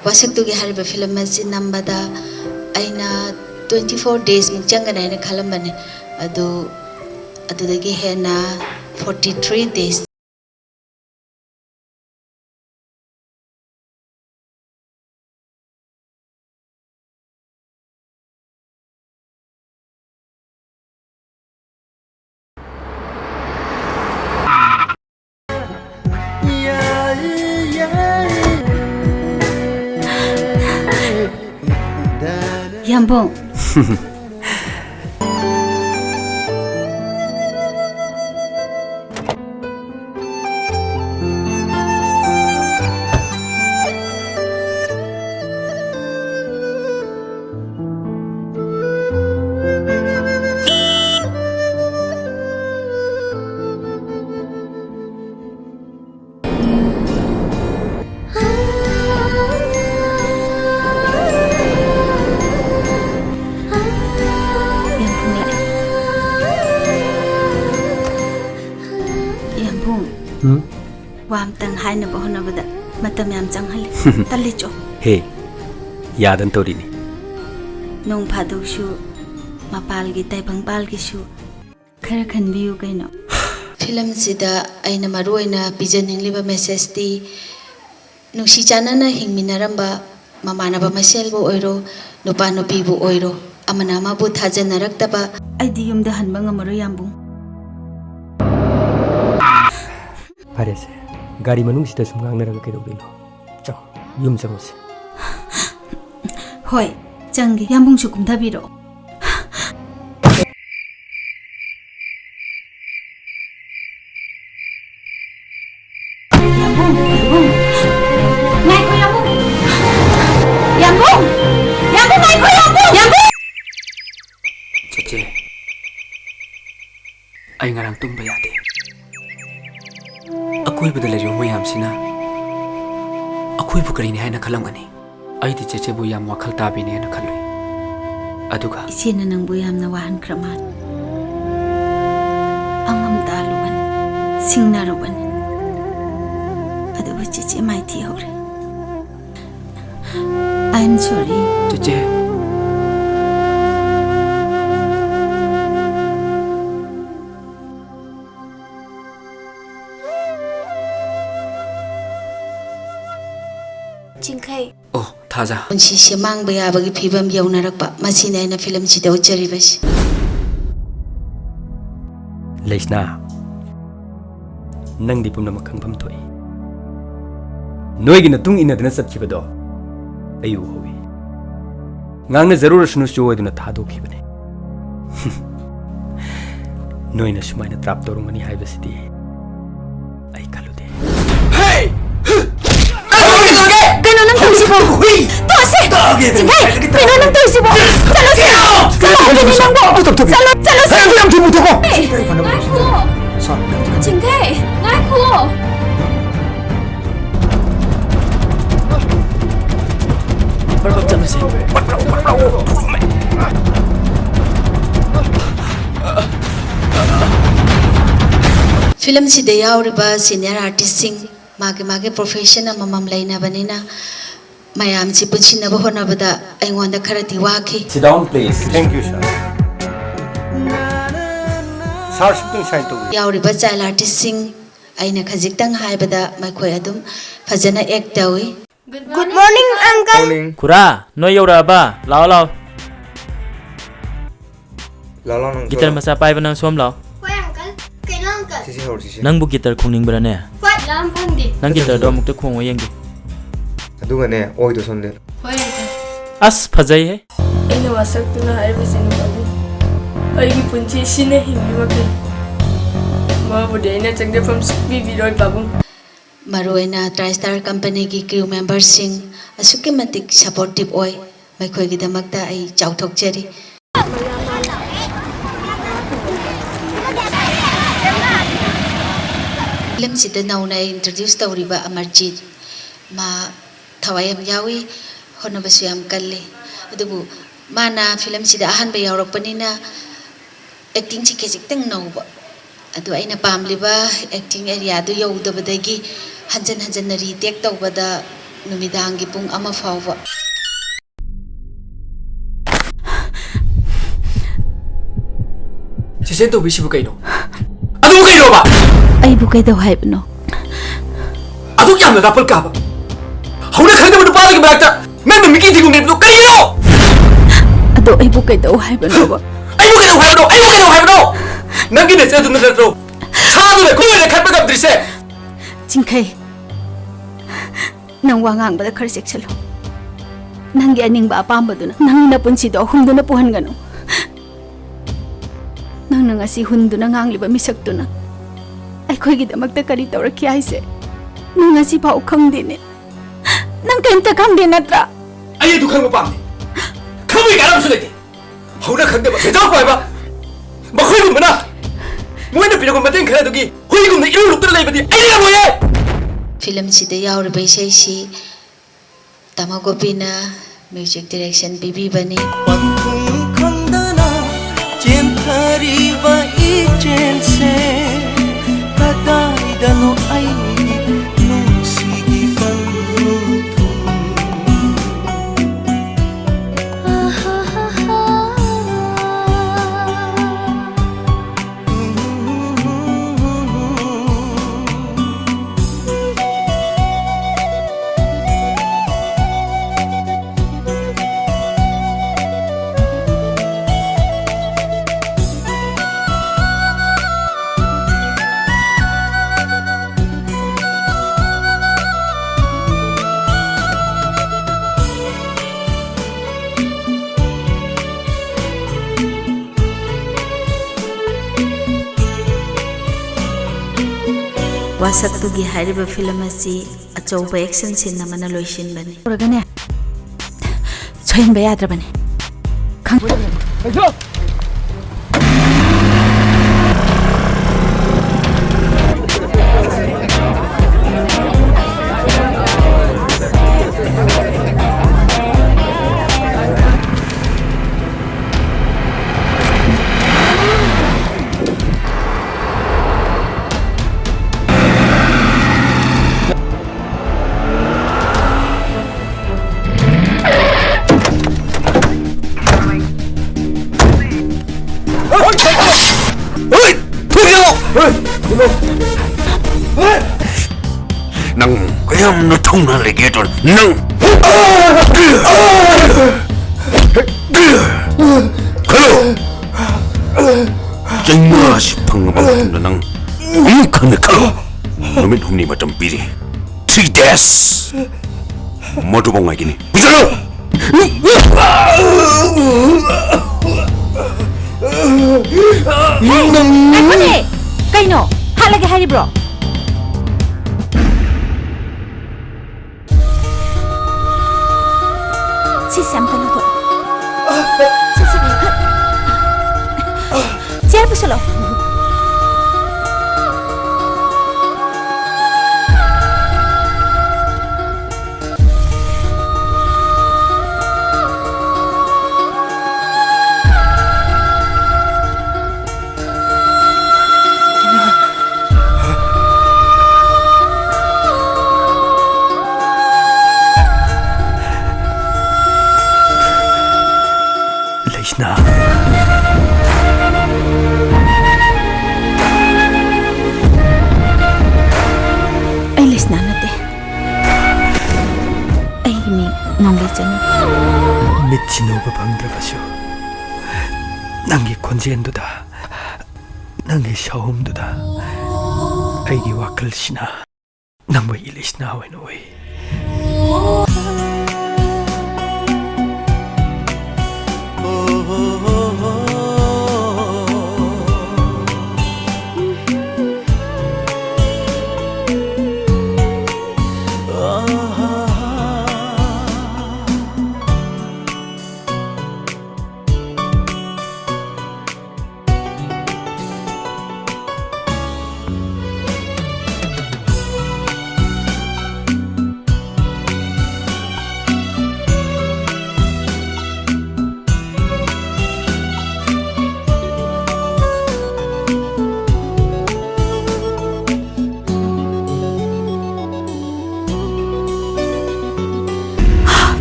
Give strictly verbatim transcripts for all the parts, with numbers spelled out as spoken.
ꯋꯥꯁꯛꯇꯨꯒꯤ ꯍꯥꯏꯔꯤꯕ ꯐꯤꯂꯝ ꯑꯁꯤ ꯅꯝꯕꯗ ꯑꯩꯅ twenty four days ꯃꯨꯛ ꯆꯪꯒꯅꯤ ꯍꯥꯏꯅ ꯈꯜꯂꯝꯕꯅꯦ꯫ ꯑꯗꯨ, ꯑꯗꯨꯗꯒꯤ ꯍꯦꯟꯅ forty three days꯫ ꯌꯥꯝꯕꯨꯡ꯫ ꯌꯥꯝꯕꯨꯡ꯫ ꯎꯝ? ꯋꯥ ꯑꯝꯇꯪ ꯍꯥꯏꯅꯕ ꯍꯣꯠꯅꯕꯗ ꯃꯇꯝ ꯌꯥꯝ ꯆꯪꯍꯜꯂꯤ꯫ ꯇꯜꯂꯤꯆꯣ꯫ ꯍꯦ, ꯌꯥꯗꯅ ꯇꯧꯔꯤꯅꯤ꯫ ꯅꯣꯡ ꯐꯥꯗꯣꯛꯁꯨ ꯃꯄꯥꯜꯒꯤ ꯇꯥꯏꯕꯪꯄꯥꯜꯒꯤꯁꯨ ꯈꯔ ꯈꯟꯕꯤꯌꯨ ꯀꯩꯅꯣ꯫ ꯐꯤꯂꯝꯁꯤꯗ ꯑꯩꯅ ꯃꯔꯨ ꯑꯣꯏꯅ ꯄꯤꯖꯅꯤꯡꯂꯤꯕ messageꯇꯤ, ꯅꯨꯡꯁꯤ ꯆꯥꯟꯅꯅ ꯍꯤꯡꯃꯤꯟꯅꯔꯝꯕ ꯃꯃꯥꯟꯅꯕ ꯃꯁꯦꯜꯕꯨ ꯑꯣꯏꯔꯣ, ꯅꯨꯄꯥ ꯅꯨꯄꯤꯕꯨ ꯑꯣꯏꯔꯣ, ꯑꯃꯅ ꯑꯃꯕꯨ ꯊꯥꯖꯅꯔꯛꯇꯕ꯫ ꯑꯩꯗꯤ ꯌꯨꯝꯗ ꯍꯟꯕ ꯉꯝꯃꯔꯣꯏ, ꯌꯥꯝꯕꯨꯡ꯫ ꯐꯔꯦꯁꯦ, ꯒꯥꯔꯤ ꯃꯅꯨꯡꯁꯤꯗ ꯁꯨꯝ ꯉꯥꯡꯅꯔꯒ ꯀꯩꯗꯧꯗꯣꯏꯅꯣ? ꯆꯪꯉꯣ, ꯌꯨꯝ ꯆꯪꯉꯨꯁꯦ꯫ ꯍꯣꯏ, ꯆꯪꯒꯦ꯫ ꯌꯥꯝꯕꯨꯡꯁꯨ ꯀꯨꯝꯊꯕꯤꯔꯛꯑꯣ꯫ ꯌꯥꯝꯕꯨꯡ, ꯌꯥꯝꯕꯨꯡ꯫ ꯉꯥꯏꯈꯣ, ꯌꯥꯝꯕꯨꯡ꯫ ꯌꯥꯝꯕꯨꯡ! ꯌꯥꯝꯕꯨꯡ, ꯉꯥꯏꯈꯣ, ꯌꯥꯝꯕꯨꯡ! ꯌꯥꯝꯕꯨꯡ! ꯆꯦꯆꯦ, ꯑꯩ ꯉꯔꯥꯡ ꯇꯨꯝꯕ ꯌꯥꯗꯦ꯫ ꯑꯀꯣꯏꯕꯗ ꯂꯩꯔꯤꯕ ꯃꯌꯥꯝꯁꯤꯅ ꯑꯩꯈꯣꯏꯕꯨ ꯀꯔꯤꯅꯤ ꯍꯥꯏꯅ ꯈꯜꯂꯝꯒꯅꯤ? ꯑꯩꯗꯤ ꯆꯦꯆꯦꯕꯨ ꯌꯥꯝ ꯋꯥꯈꯜ ꯇꯥꯕꯤꯅꯦꯅ ꯈꯜꯂꯨꯏ꯫ ꯑꯗꯨꯒ ꯏꯆꯦꯅ ꯅꯪꯕꯨ ꯌꯥꯝꯅ ꯋꯥꯍꯟꯈ꯭ꯔ ꯃꯥꯜꯂꯦ꯫ ꯁꯤꯡꯅꯔꯨꯕꯅꯤ꯫ ꯑꯗꯨꯕꯨ ꯆꯦꯆꯦ ꯃꯥꯏꯊꯤ ꯍꯧꯔꯦ꯫ I am sorry꯫ ꯆꯦꯆꯦ꯫ ꯆꯤꯡꯈꯩ꯫ ꯑꯣ, ꯊꯥꯖ꯫ ꯄꯨꯟꯁꯤꯁꯦ ꯃꯥꯡꯕ ꯌꯥꯕꯒꯤ ꯐꯤꯕꯝ ꯌꯧꯅꯔꯛꯄ, ꯃꯁꯤꯅꯤ ꯑꯩꯅ ꯐꯤꯂꯝꯁꯤꯗ ꯎꯠꯆꯔꯤꯕꯁꯤ꯫ ꯂꯩꯁꯅꯥ, ꯅꯪꯗꯤ ꯄꯨꯝꯅꯃꯛ ꯈꯪꯐꯝ ꯊꯣꯛꯏ꯫ ꯅꯣꯏꯒꯤ ꯃꯇꯨꯡ ꯏꯟꯅꯗꯨꯅ ꯆꯠꯈꯤꯕꯗꯣ ꯑꯩ ꯎꯍꯧꯏ꯫ ꯉꯥꯡꯅꯖꯔꯨꯔꯁꯅꯨ ꯆꯣ ꯍꯥꯏꯗꯨꯅ ꯊꯥꯗꯣꯛꯈꯤꯕꯅꯤ꯫ ꯅꯣꯏꯅ ꯁꯨꯃꯥꯏꯅ ꯇ꯭ꯔꯥꯞ ꯇꯧꯔꯝꯒꯅꯤ ꯍꯥꯏꯕꯁꯤꯗꯤ ꯑꯩ ꯈꯜꯂꯨꯗꯦ꯫ ꯀꯩꯅꯣ ꯅꯪ ꯇꯧꯔꯤꯁꯤꯕꯣ? ꯇꯣꯛꯑꯁꯦ! ꯆꯤꯡꯈꯩ! ꯀꯩꯅꯣ ꯅꯪ ꯇꯧꯔꯤꯁꯤꯕꯣ? ꯆꯠꯂꯣꯁꯦ! ꯆꯠꯂꯣ ꯍꯥꯏꯕꯅꯤ ꯅꯪꯕꯣ! ꯆꯠꯂꯣ! ꯆꯠꯂꯣꯁꯦ! ꯉꯥꯏꯈꯣ! ꯆꯤꯡꯈꯩ! ꯉꯥꯏꯈꯣ! ꯄ꯭ꯔꯞ ꯄ꯭ꯔꯞ ꯆꯠꯂꯨꯁꯦ꯫ ꯄ꯭ꯔꯞ ꯄ꯭ꯔꯞ, ꯄ꯭ꯔꯞ ꯄ꯭ꯔꯞ꯫ ꯐꯤꯂꯝꯁꯤꯗ ꯌꯥꯎꯔꯤꯕ senior artistꯁꯤꯡ ꯃꯥꯒꯤ ꯃꯥꯒꯤ profession ꯑꯃꯃꯝ ꯂꯩꯅꯕꯅꯤꯅ ꯃꯌꯥꯝꯁꯤ ꯄꯨꯟꯁꯤꯟꯅꯕ ꯍꯣꯠꯅꯕꯗ ꯑꯩꯉꯣꯟꯗ ꯈꯔꯗꯤ ꯋꯥꯈꯤ꯫ Sit down, please. Thank you, sir. Sir, ꯁꯤꯝꯇꯪ sign ꯇꯧꯕꯤꯌꯨ꯫ ꯌꯥꯎꯔꯤꯕ child artistꯁꯤꯡ ꯑꯩꯅ ꯈꯖꯤꯛꯇꯪ ꯍꯥꯏꯕꯗ ꯃꯈꯣꯏ ꯑꯗꯨꯝ ꯐꯖꯅ act ꯇꯧꯏ꯫ Good morning, uncle. Morning. ꯈꯨꯔꯥ, ꯅꯣꯏ ꯌꯧꯔꯛꯑꯕ? ꯂꯥꯛꯑꯣ, ꯂꯥꯛꯑꯣ꯫ ꯂꯥꯛꯑꯣ, ꯂꯥꯛꯑꯣ, ꯅꯪ ꯒꯤꯇꯔ ꯊꯣꯛꯂꯛꯑꯣ꯫ ꯃꯆꯥ ꯄꯥꯏꯕ ꯅꯪ ꯁꯣꯝ ꯂꯥꯛꯑꯣ꯫ ꯍꯣꯏ, uncle. ꯀꯩꯅꯣ, uncle? ꯁꯤꯁꯦ ꯍꯧꯔꯣ, ꯁꯤꯁꯦ꯫ ꯅꯪꯕꯨ ꯒꯤꯇꯔ ꯈꯣꯡꯅꯤꯡꯕ꯭ꯔꯅꯦ? ꯍꯣꯏ꯫ ꯂꯥꯝ ꯐꯪꯗꯦ꯫ ꯅꯪ ꯒꯤꯇꯔꯗꯣ ꯑꯃꯨꯛꯇ ꯈꯣꯡꯉꯣ ꯌꯦꯡꯒꯦ꯫ ꯑꯗꯨꯒꯅꯦ, ꯑꯣꯏꯗꯣ ꯁꯣꯝꯗ꯫ ꯍꯣꯏ, uncle꯫ ꯑꯁ, ꯐꯖꯩꯍꯦ꯫ ꯑꯩꯅ ꯋꯥꯁꯛꯇꯨꯅ ꯍꯥꯏꯔꯤꯕꯁꯤ ꯅꯨꯄꯥꯕꯨ ꯑꯩꯒꯤ ꯄꯨꯟꯁꯤ ꯁꯤꯅ ꯍꯤꯡꯂꯤ ꯃꯈꯩ ꯃꯥꯕꯨꯗꯤ ꯑꯩꯅ ꯆꯪꯖꯐꯝ ꯁꯨꯛꯄꯤ ꯄꯤꯔꯣꯏ, ꯄꯥꯕꯨꯡ꯫ ꯃꯔꯨꯑꯣꯏꯅ TriStar companyꯒꯤ crew memberꯁꯤꯡ ꯑꯁꯨꯛꯀꯤ ꯃꯇꯤꯛ supportive ꯑꯣꯏ꯫ ꯃꯈꯣꯏꯒꯤꯗꯃꯛꯇ ꯑꯩ ꯆꯥꯎꯊꯣꯛꯆꯔꯤ꯫ ꯐꯤꯂꯝꯁꯤꯗ ꯅꯧꯅ introduce ꯇꯧꯔꯤꯕ ꯑꯃꯔꯖꯤꯠ, ꯃꯥ ꯊꯋꯥꯏ ꯌꯥꯝ ꯌꯥꯎꯏ, ꯍꯣꯠꯅꯕꯁꯨ ꯌꯥꯝ ꯀꯜꯂꯤ꯫ ꯑꯗꯨꯕꯨ ꯃꯥꯅ ꯐꯤꯂꯝꯁꯤꯗ ꯑꯍꯥꯟꯕ ꯌꯥꯎꯔꯛꯄꯅꯤꯅ actingꯁꯤ ꯈꯖꯤꯛꯇꯪ ꯅꯧꯕ, ꯑꯗꯨ ꯑꯩꯅ ꯄꯥꯝꯂꯤꯕ acting areaꯗꯨ ꯌꯧꯗꯕꯗꯒꯤ ꯍꯟꯖꯟ ꯍꯟꯖꯟꯅ retake ꯇꯧꯕꯗ ꯅꯨꯃꯤꯗꯥꯡꯒꯤ ꯄꯨꯡ ꯑꯃ ꯐꯥꯎꯕ꯫ ꯆꯦꯆꯦ ꯇꯧꯕꯤꯁꯤꯕꯨ ꯀꯩꯅꯣ? ꯑꯗꯨꯕꯨ ꯀꯩꯅꯣꯕ? ꯑꯩꯕꯨ ꯀꯩꯗꯧ ꯍꯥꯏꯕꯅꯣ? ꯑꯗꯨꯛ ꯌꯥꯝꯅ ꯅꯥꯄꯜ ꯀꯥꯕ, ꯍꯧꯅ ꯈꯪꯗꯕ ꯅꯨꯄꯥꯗꯨꯒꯤ ꯃꯔꯛꯇ ꯅꯪꯅ ꯃꯤꯠꯌꯦꯡ ꯊꯤꯒꯨꯝ ꯂꯩꯕꯗꯣ ꯀꯩꯒꯤꯅꯣ? ꯑꯗꯣ ꯑꯩꯕꯨ ꯀꯩꯗꯧ ꯍꯥꯏꯕꯅꯣꯕ? ꯑꯩꯕꯨ ꯀꯩꯗꯧ ꯍꯥꯏꯕꯅꯣ? ꯑꯩꯕꯨ ꯀꯩꯗꯧ ꯍꯥꯏꯕꯅꯣ? ꯅꯪꯒꯤ nature ꯑꯗꯨꯅ ꯅꯠꯇ꯭ꯔꯣ ꯁꯥꯗꯨꯅ ꯀꯨꯏꯅ ꯈꯠꯄ ꯉꯝꯗ꯭ꯔꯤꯁꯦ? ꯆꯤꯡꯈꯩ, ꯅꯪ ꯋꯥ ꯉꯥꯡꯕꯗ ꯈꯔ ꯆꯦꯛꯁꯤꯜꯂꯨ꯫ ꯅꯪꯒꯤ ꯑꯅꯤꯡꯕ ꯑꯄꯥꯝꯕꯗꯨꯅ ꯅꯪꯒꯤ ꯅꯄꯨꯟꯁꯤꯗꯣ ꯑꯍꯨꯝꯗꯨꯅ ꯄꯨꯍꯟꯒꯅꯨ꯫ ꯅꯪꯅ ꯉꯁꯤ ꯍꯨꯟꯗꯨꯅ ꯉꯥꯡꯂꯤꯕ ꯃꯤꯁꯛꯇꯨꯅ ꯑꯩꯈꯣꯏꯒꯤꯗꯃꯛꯇ ꯀꯔꯤ ꯇꯧꯔꯛꯈꯤ ꯍꯥꯏꯁꯦ ꯅꯪ ꯉꯁꯤꯐꯥꯎ ꯈꯪꯗꯦꯅꯦ꯫ ꯅꯪ ꯀꯔꯤꯝꯇ ꯈꯪꯗꯦ ꯅꯠꯇ꯭ꯔꯥ? ꯑꯩ ꯑꯗꯨ ꯈꯪꯕ ꯄꯥꯝꯗꯦ꯫ ꯈꯪꯕꯒꯤ ꯀꯥꯟꯅꯕꯁꯨ ꯂꯩꯇꯦ꯫ ꯍꯧꯅ ꯈꯪꯗꯕ ꯁꯦꯟꯖꯥꯎ ꯄꯥꯏꯕ ꯃꯈꯣꯏꯒꯨꯝꯕꯅ ꯃꯣꯏꯅ ꯄꯤꯔꯛꯄ ꯃꯇꯦꯡ ꯈꯔꯗꯨꯒꯤ ꯍꯨꯏꯒꯨꯝꯅ ꯏꯔꯨ ꯂꯨꯞꯇꯨꯅ ꯂꯩꯕꯗꯤ ꯑꯩ ꯉꯝꯃꯣꯏꯌꯦ꯫ Filmꯁꯤꯗ ꯌꯥꯎꯔꯤꯕ ꯏꯁꯩꯁꯤ ꯇꯥꯃꯣ ꯒꯣꯄꯤꯅ music direction ꯄꯤꯕꯤꯕꯅꯤ꯫ ꯄꯟꯊꯨꯡ ꯈꯪꯗꯅ ꯆꯦꯟꯊꯔꯤꯕ ꯏꯆꯦꯜꯁꯦ ꯀꯗꯥꯏꯗꯅꯣ ꯑꯩꯒꯤ ꯅꯨꯡꯁꯤꯒꯤ ꯄꯟꯊꯨꯡ꯫ ꯋꯥꯁꯛꯇꯨꯒꯤ ꯍꯥꯏꯔꯤꯕ film ꯑꯁꯤ ꯑꯆꯧꯕ action scene ꯑꯃꯅ ꯂꯣꯏꯁꯤꯟꯕꯅꯤ꯫ ꯇꯧꯔꯒꯅꯦ, ꯁꯣꯏꯍꯟꯕ ꯌꯥꯗ꯭ꯔꯕꯅꯤ꯫ ꯈꯪ- ꯌꯥꯝꯅ ꯊꯧꯅꯥ ꯂꯩꯒꯦ ꯇꯧꯔ ꯅꯪ꯫ ꯈꯜꯂꯣ꯫ ꯆꯩꯅꯥꯁꯤ ꯐꯪꯉꯕ ꯃꯇꯨꯡꯗ ꯅꯪ ꯑꯃꯨꯛ ꯍꯟꯅ ꯈꯜꯂꯣ꯫ ꯅꯨꯃꯤꯠ ꯍꯨꯝꯅꯤ ꯃꯇꯝ ꯄꯤꯔꯤ꯫ Three days꯫ ꯃꯗꯨꯐꯥꯎ ꯉꯥꯏꯒꯅꯤ꯫ ꯄꯨꯁꯜꯂꯨ! ꯉꯥꯏꯈꯣꯅꯦ! ꯀꯩꯅꯣ? ꯍꯥꯠꯂꯒꯦ ꯍꯥꯏꯔꯤꯕ꯭ꯔꯣ? ꯁꯤꯁꯦ ꯑꯝꯇ ꯂꯧꯊꯣꯛ꯫ ꯁꯤ, ꯁꯤ, ꯁꯤ꯫ ꯆꯤꯌꯔ ꯄꯨꯁꯜꯂꯣ꯫ ꯂꯩꯁꯅꯥ꯫ ꯑꯩ ꯂꯩꯁꯅꯥ ꯅꯠꯇꯦ꯫ ꯑꯩꯒꯤ ꯃꯤꯡ ꯅꯣꯡꯂꯩ ꯆꯅꯨ꯫ ꯃꯤꯠꯁꯤꯅ ꯎꯕ ꯐꯪꯗ꯭ꯔꯕꯁꯨ, ꯅꯪꯒꯤ ꯈꯣꯟꯖꯦꯜꯗꯨꯗ, ꯅꯪꯒꯤ ꯁꯥꯍꯨꯝꯗꯨꯗ ꯑꯩꯒꯤ ꯋꯥꯈꯜꯁꯤꯅ ꯅꯪꯕꯨ ꯏꯂꯤꯁꯅꯥ ꯑꯣꯏꯅ ꯎꯏ꯫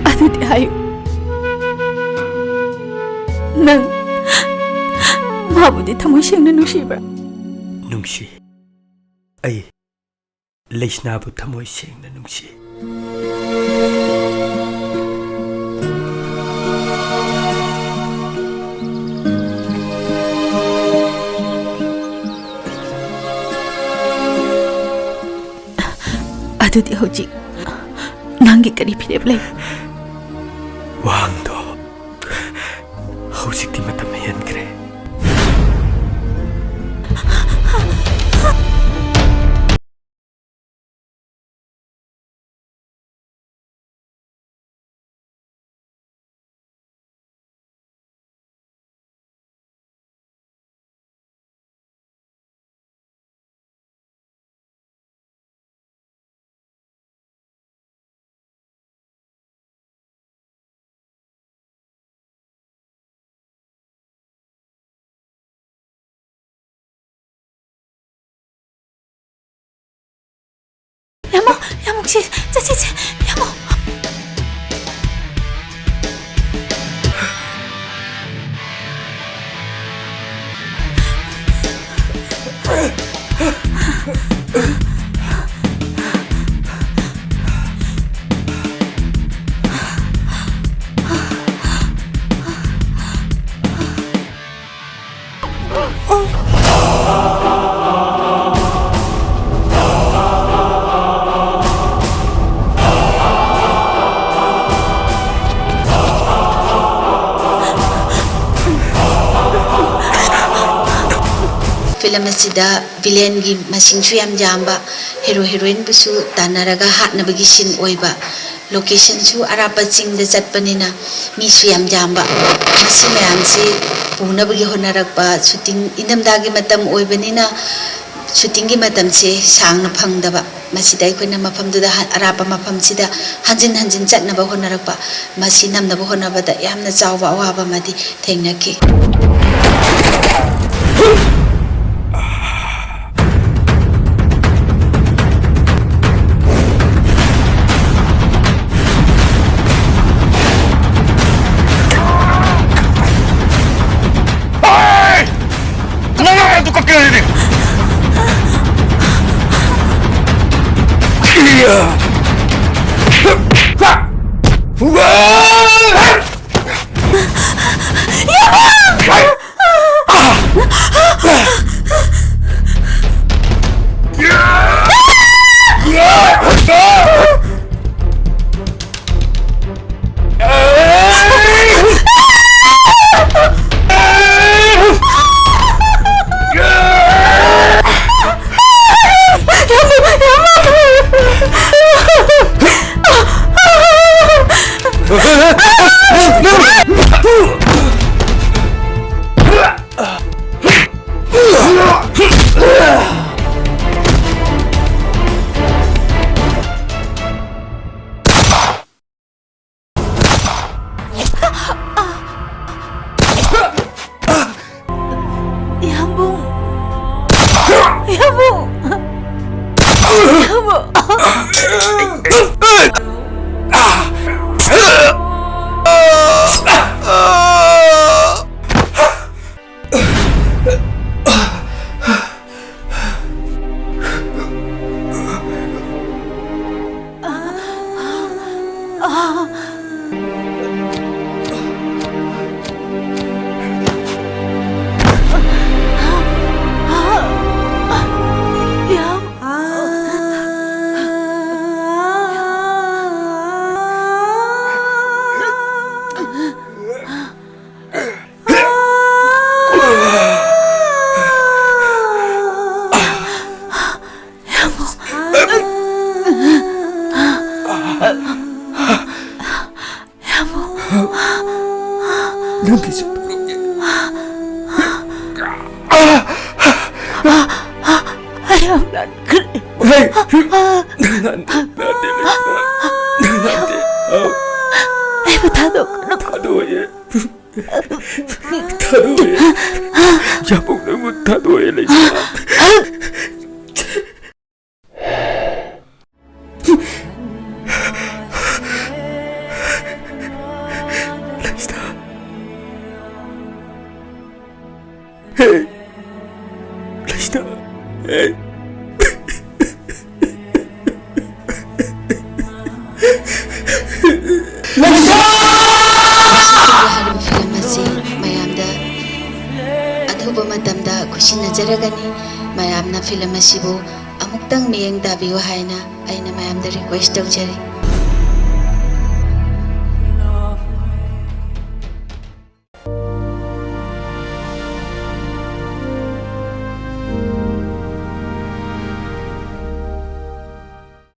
ꯑꯗꯨꯗꯤ ꯍꯥꯏꯌꯨ, ꯅꯪ ꯃꯥꯕꯨꯗꯤ ꯊꯃꯣꯏ ꯁꯦꯡꯅ ꯅꯨꯡꯁꯤꯕ꯭ꯔꯥ? ꯅꯨꯡꯁꯤ꯫ ꯑꯩ ꯂꯩꯁꯅꯥꯕꯨ ꯊꯃꯣꯏ ꯁꯦꯡꯅ ꯅꯨꯡꯁꯤ꯫ ꯑꯗꯨꯗꯤ ꯍꯧꯖꯤꯛ ꯅꯪꯒꯤ ꯀꯔꯤ ꯐꯤꯔꯦꯞ ꯂꯩ? ꯋꯥꯍꯪꯗꯣ ꯍꯧꯖꯤꯛꯇꯤ ꯃꯇꯝ ꯍꯦꯟꯈ꯭ꯔꯦ꯫ ꯌꯥꯝꯃꯣ, ꯌꯥꯝꯃꯣ, ꯁꯤ, ꯆꯠꯁꯤ, ꯁꯤ, ꯌꯥꯝꯃꯣ꯫ ꯐꯤꯂꯝ ꯑꯁꯤꯗ ꯚꯤꯂꯦꯟꯒꯤ ꯃꯁꯤꯡꯁꯨ ꯌꯥꯝ ꯌꯥꯝꯕ, ꯍꯦꯔꯣ ꯍꯦꯔꯣꯏꯟꯕꯨꯁꯨ ꯇꯥꯟꯅꯔꯒ ꯍꯥꯠꯅꯕꯒꯤ ꯁꯤꯟ ꯑꯣꯏꯕ, ꯂꯣꯀꯦꯁꯟꯁꯨ ꯑꯔꯥꯞꯄ ꯆꯤꯡꯗ ꯆꯠꯄꯅꯤꯅ ꯃꯤꯁꯨ ꯌꯥꯝ ꯌꯥꯝꯕ꯫ ꯃꯁꯤ ꯃꯌꯥꯝꯁꯤ ꯄꯨꯅꯕꯒꯤ ꯍꯣꯠꯅꯔꯛꯄ, ꯁꯨꯇꯤꯡ ꯏꯪꯊꯝꯊꯥꯒꯤ ꯃꯇꯝ ꯑꯣꯏꯕꯅꯤꯅ ꯁꯨꯇꯤꯡꯒꯤ ꯃꯇꯝꯁꯦ ꯁꯥꯡꯅ ꯐꯪꯗꯕ꯫ ꯃꯁꯤꯗ ꯑꯩꯈꯣꯏꯅ ꯃꯐꯝꯗꯨꯗ ꯍ-, ꯑꯔꯥꯞꯄ ꯃꯐꯝꯁꯤꯗ ꯍꯟꯖꯤꯟ ꯍꯟꯖꯤꯟ ꯆꯠꯅꯕ ꯍꯣꯠꯅꯔꯛꯄ꯫ ꯃꯁꯤ ꯅꯝꯅꯕ ꯍꯣꯠꯅꯕꯗ ꯌꯥꯝꯅ ꯆꯥꯎꯕ ꯑꯋꯥꯕ ꯑꯃꯗꯤ ꯊꯦꯡꯅꯈꯤ꯫ ꯍꯦ! ꯅꯪ ꯑꯗꯨ ꯀꯞꯀꯦ ꯍꯥꯏꯔꯗꯤ? ꯌꯥꯝꯕꯨꯡ! ꯌꯥꯝꯕꯨꯡ! ꯌꯥꯝꯕꯨꯡ! ꯅꯪꯒꯤꯁꯨ ꯇꯧꯔꯝꯒꯦ꯫ ꯑꯩ ꯌꯥꯝ ꯅꯥꯟꯈ꯭ꯔꯦ꯫ ꯍꯦ! ꯅꯥꯟꯗꯦ, ꯅꯥꯟꯗꯦ, ꯂꯩꯁꯅꯥ꯫ ꯅꯥꯟꯗꯦ꯫ ꯑꯩꯕꯨ ꯊꯥꯗꯣꯛꯀꯅꯨ꯫ ꯊꯥꯗꯣꯛꯑꯣꯏꯌꯦ꯫ ꯊꯥꯗꯣꯛꯑꯣꯏꯌꯦ꯫ ꯌꯥꯝꯕꯨꯡ ꯅꯪꯕꯨ ꯊꯥꯗꯣꯛꯑꯣꯏꯌꯦ, ꯂꯩꯁꯅꯥ꯫ ꯂꯩꯁꯅꯥ꯫ ꯍꯦ꯫ ꯂꯩꯁꯅꯥ꯫ ꯍꯦ꯫ ꯁꯤꯟꯅꯖꯔꯒꯅꯤ꯫ ꯃꯌꯥꯝꯅ ꯐꯤꯂꯝ ꯑꯁꯤꯕꯨ ꯑꯃꯨꯛꯇꯪ ꯃꯤꯠꯌꯦꯡ ꯇꯥꯕꯤꯌꯨ ꯍꯥꯏꯅ ꯑꯩꯅ ꯃꯌꯥꯝꯗ ꯔꯤꯀ꯭ꯋꯦꯁ ꯇꯧꯖꯔꯤ꯫